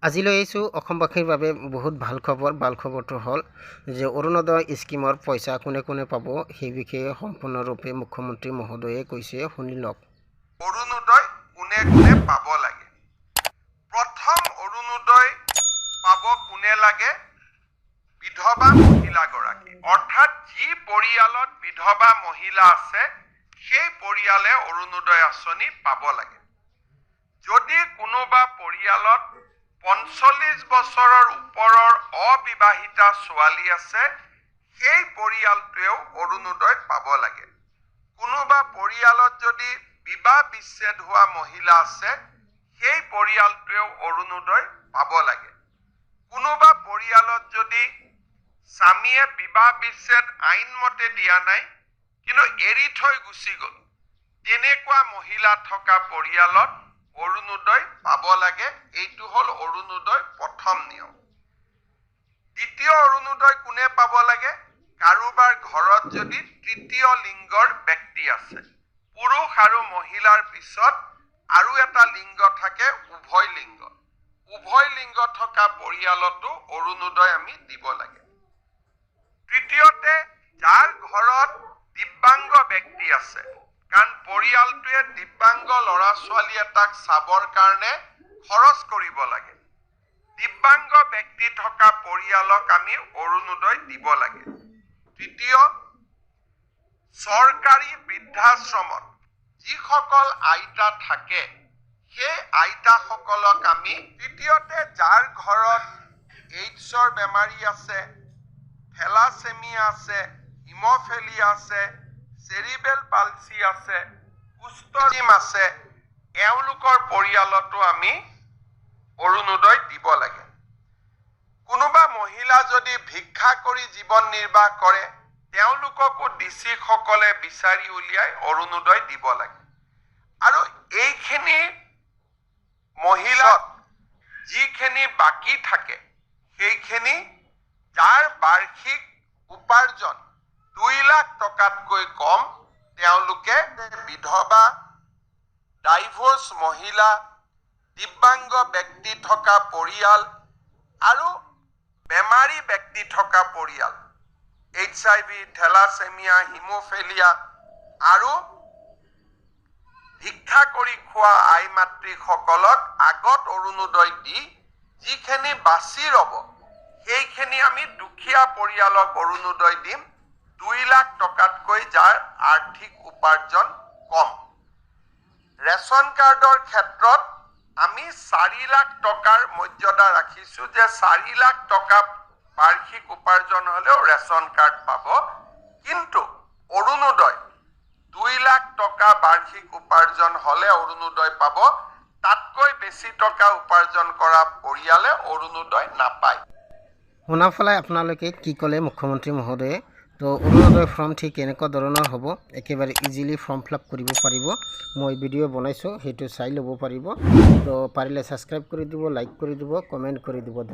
আজি লৈ আহিছোঁ অসমবাসীৰ বাবে বহুত ভাল খবৰ। ভাল খবৰটো হ'ল যে অৰুণোদয় স্কীমৰ পইচা কোনে কোনে পাব, সেই বিষয়ে সম্পূৰ্ণৰূপে মুখ্যমন্ত্ৰী মহোদয়ে কৈছে, শুনি লওক। অৰুণোদয় কোনে কোনে পাব লাগে? প্ৰথম অৰুণোদয় পাব কোনে লাগে? বিধৱা মহিলাগৰাকী। অৰ্থাৎ যি পৰিয়ালত বিধৱা মহিলা আছে, সেই পৰিয়ালে অৰুণোদয় আঁচনি পাব লাগে। যদি কোনোবা পৰিয়ালত 45 বছৰৰ ওপৰৰ অবিবাহিতা ছোৱালী আছে, সেই পৰিয়ালটোৱেও অৰুণোদয় পাব লাগে। কোনোবা পৰিয়ালত যদি বিবাহ বিচ্ছেদ হোৱা মহিলা আছে, সেই পৰিয়ালটোৱেও অৰুণোদয় পাব লাগে। কোনোবা পৰিয়ালত যদি স্বামীয়ে বিবাহ বিচ্ছেদ আইনমতে দিয়া নাই, কিন্তু এৰি থৈ গুচি গ'ল, তেনেকুৱা মহিলা থকা পৰিয়ালত অৰুণোদয় পাব লাগে। এইটো হ'ল অৰুণোদয় প্ৰথম নিয়ম। দ্বিতীয় অৰুণোদয় কোনে পাব লাগে? কাৰোবাৰ ঘৰত যদি তৃতীয় লিংগৰ ব্যক্তি আছে, পুৰুষ আৰু মহিলাৰ পিছত আৰু এটা লিংগ থাকে, উভয় লিংগ। উভয় লিংগ থকা পৰিয়ালতো অৰুণোদয় আমি দিব লাগে। তৃতীয়তে, যাৰ ঘৰত দিব্যাংগ ব্যক্তি আছে, কাৰণ পৰিয়ালটোৱে দিব্যাংগ ল'ৰা ছোৱালী এটাক চাবৰ কাৰণে খৰচ কৰিব লাগে, দিব্যাংগ ব্যক্তি থকা পৰিয়ালক আমি অৰুণোদয় দিব লাগে। তৃতীয়, চৰকাৰী বৃদ্ধাশ্ৰমত যিসকল আইতা থাকে, সেই আইতাসকলক আমি। তৃতীয়তে, যাৰ ঘৰত এইডছৰ বেমাৰী আছে, থেলাছেমিয়া আছে, হিমফেলিয়া আছে, চেৰিবেল পালচি আছে, কুষ্ঠজিম আছে, এওঁলোকৰ পৰিয়ালতো আমি অৰুণোদয় দিব লাগে। কোনোবা মহিলা যদি ভিক্ষা কৰি জীৱন নিৰ্বাহ কৰে, তেওঁলোককো ডি চিসকলে বিচাৰি উলিয়াই অৰুণোদয় দিব লাগে। আৰু এইখিনি মহিলাত যিখিনি বাকী থাকে, সেইখিনি যাৰ বাৰ্ষিক উপাৰ্জন 2 লাখ টকাতকৈ কম, তেওঁলোকে বিধৱা, ডাইভৰ্চ মহিলা, দিব্যাংগ ব্যক্তি থকা পৰিয়াল আৰু বেমাৰী ব্যক্তি থকা পৰিয়াল, এইচআইভি, থেলাছেমিয়া, হিমোফেলিয়া আৰু ভিক্ষা কৰি খোৱা আই মাতৃসকলক আগত অৰুণোদয় দি যিখিনি বাচি ৰ'ব, সেইখিনি আমি দুখীয়া পৰিয়ালক অৰুণোদয় দিম, 2 লাখ টকাতকৈ যাৰ আৰ্থিক উপাৰ্জন কম। ৰেচন কাৰ্ডৰ ক্ষেত্ৰত আমি 4 লাখ টকাৰ মৰ্যাদা ৰাখিছো যে 4 লাখ টকা বাৰ্ষিক উপাৰ্জন হ'লেও ৰেচন কাৰ্ড পাব, কিন্তু অৰুণোদয় 2 লাখ টকা বাৰ্ষিক উপাৰ্জন হ'লে অৰুণোদয় পাব। তাতকৈ বেছি টকা উপাৰ্জন কৰা পৰিয়ালে অৰুণোদয় নাপায়। শুনা পেলাই আপোনালোকে কি ক'লে মুখ্যমন্ত্ৰী মহোদয়ে। তো অৰুণোদয় ফৰ্ম ঠিক এনেকুৱা ধৰণৰ হ'ব, একেবাৰে ইজিলি ফৰ্ম ফিল আপ কৰিব পাৰিব। মই ভিডিঅ' বনাইছোঁ, সেইটো চাই ল'ব পাৰিব। তো পাৰিলে ছাবস্ক্ৰাইব কৰি দিব, লাইক কৰি দিব, কমেণ্ট কৰি দিব।